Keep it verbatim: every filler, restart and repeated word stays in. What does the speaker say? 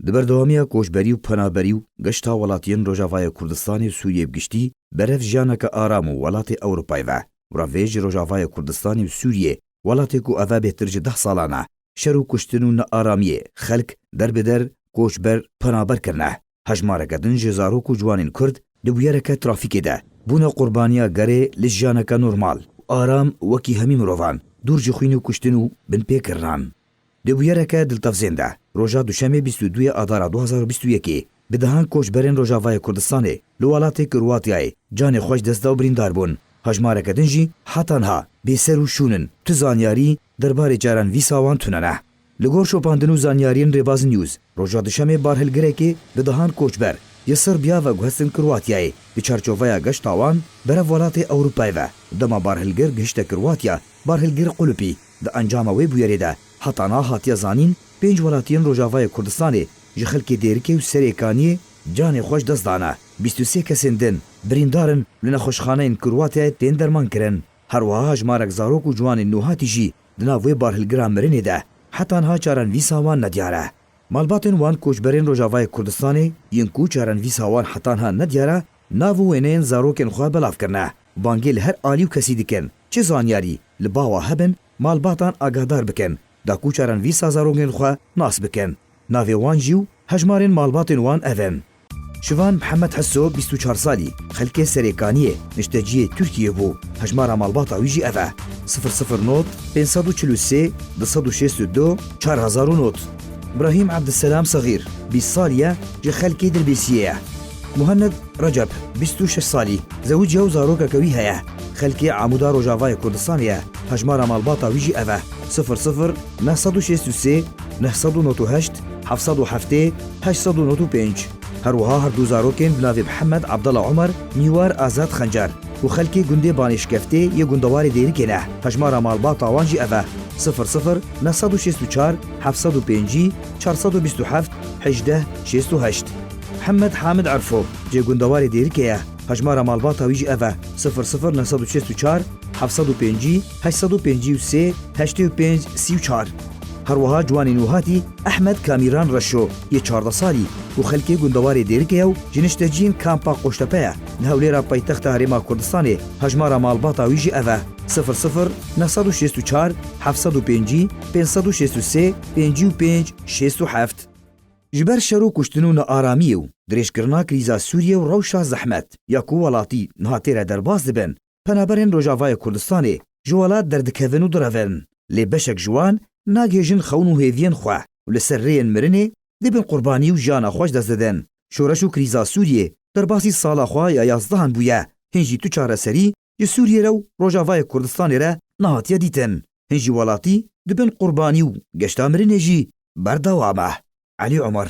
Di berdewamiya koçberî û penaberî û geşta welatiyên Rojavayê Kurdistanê û Sûriyê bi giştî, berev jiyaneke aram û welatê Ewropayê ve. Û ra vê ji Rojavayê Kurdistanê û Sûriyê, welatê ku eve bêhtir ji deh salan e, şer û kuştin û nearamiyê xelk derbider, koçber, penaber kirine. Hejmareke din ji zarok û ciwanên Kurd di bûyereke trafîkê de bûne qurbaniya gerê li jiyaneke normal û aram wekî hemî mirovan, dûr ji xwîn û kuştin û binpêkirinan. Di bûyereke diltefzên de, roja Duşemê bîst û duyê Adara du hazar û bîst û yekê, bi dehan koçberên Rojavayê Kurdistanê li welatê Kroatiyayê canê xwe ji dest da û birîndar bûn. Hejmareke din jî heta niha bêser û şûn in, tu zanyarî derbarê çarenvîsa wan tune ne. Li gor şopandin û zanyariyên Rêbaz News, roja Duşemê barhilgirekê bi dehan koçber ji Sirbiya veguhestin Kroatiyayê di çarçoveya geşta wan berev welatê Ewropayê ve. Dema barhilgir gihişte Kroatiya, barhilgir qulipî. Di encama wê bûyerê de heta niha hatiye zanîn, pênc welatiyên Rojavayê Kurdistanê ji xelkê Dêrikê û Serêkaniyê canê xwe ji dest dane. Bîst û sê kesên din birîndar in, li nexweşxaneyên Kroatiyayê tên dermankirin. Her wiha hejmarek zarok û ciwanên nûhatî jî di nav wê barhilgira mirinê de heta niha çarenvîsa wan nediyar e. Malbatên wan koçberên Rojavayê Kurdistanê yên ku çarenvîsa wan heta niha nediyar e, nav û wêneyên zarokên xwe belav kirine. Bangê li her alî û kesî dikin, çi zanyarî li ba wa hebin, malbatan agahdar bikin, da ku çarenvîsa zarokên xwe nas bikin. Navê wan jî û hejmarên malbatên wan ev in: Şivan Mihemed Heso, bîst û çar salî, xelkê Serêkaniyê, nişteciyê Tirkiyê bû. Hejmara malbata wî jî ev e: sifir sifir not, pênc sed û çil û sê, du sed û şêst û du, çar hezar û not. Îbrahîm Ebdulselam Sexîr, bîst salî ye, ji xelkê Dirbêsiyê ye. Muhenned Recep, bîst û şeş salî, zewiciye û zarokeke wî heye. Xelkê Amûda Rojavayê Kurdistanê ye. Hejmara malbata wî jî ev e: sifir sifir neh sed û şêst û sê, neh sed û not û heşt, heft sed û heftê, heşt sed û not û pênc. Her wiha her du zarokên bi navê Mihemed Abdallah Omer, Mîwar Azad Xencer û xelkê gundê Banêşkeftê yê gundewarê Dêrikê ne. Hejmara malbata wan jî ev e: sifir sifir neh sed û şêst û çar, heft sed û pêncî, çar sed û bîst û heft, hejdeh, şêst û heşt. Mihemed Hamid Erfo, cê gundewarê Dêrikê ye. Hejmara malbata wî jî ev e: sifir sifir neh sed û şêst û çar, heft sed û pêncî, heşt sed û pêncî û sê, heştê û pênc, sî û çar. Her wiha ciwanê nûhatî Ehmed Kamîran Reşo yê çardeh salî û xelkê gundewarê Dêrikê ye û ji nişteciyên kampa Qoştepe ye, li Hewlêra paytexta Herêma Kurdistanê. Hejmara malbata wî jî ev e: sifir sifir neh sed û şêst û çar, heft sed û pêncî, pênc sed û şêst û sê, pêncî û pênc, şêst û heft. Ji ber şer û kuştin û nearamiyê û dirêjkirina krîza Sûriyê û rewşa zehmet ya ku welatî niha tê re derbas dibin, penaberên Rojavayê Kurdistanê ji welat derdikevin û direvin. Lê beşek ji wan nagihêjin xewn û hêviyên xwe û li ser rêyên mirinê dibin qurbanî û jiyana xwe ji dest didin. Şoreş û krîza Sûriyê derbasî sala xwe ya yazdehan bûye. Hin jî tu çareserî ji Sûriyê re û Rojavayê Kurdistanê re nehatiye dîtin. Hin jî welatî dibin qurbanî û geşta mirinê jî berdewam e. Elî Omer.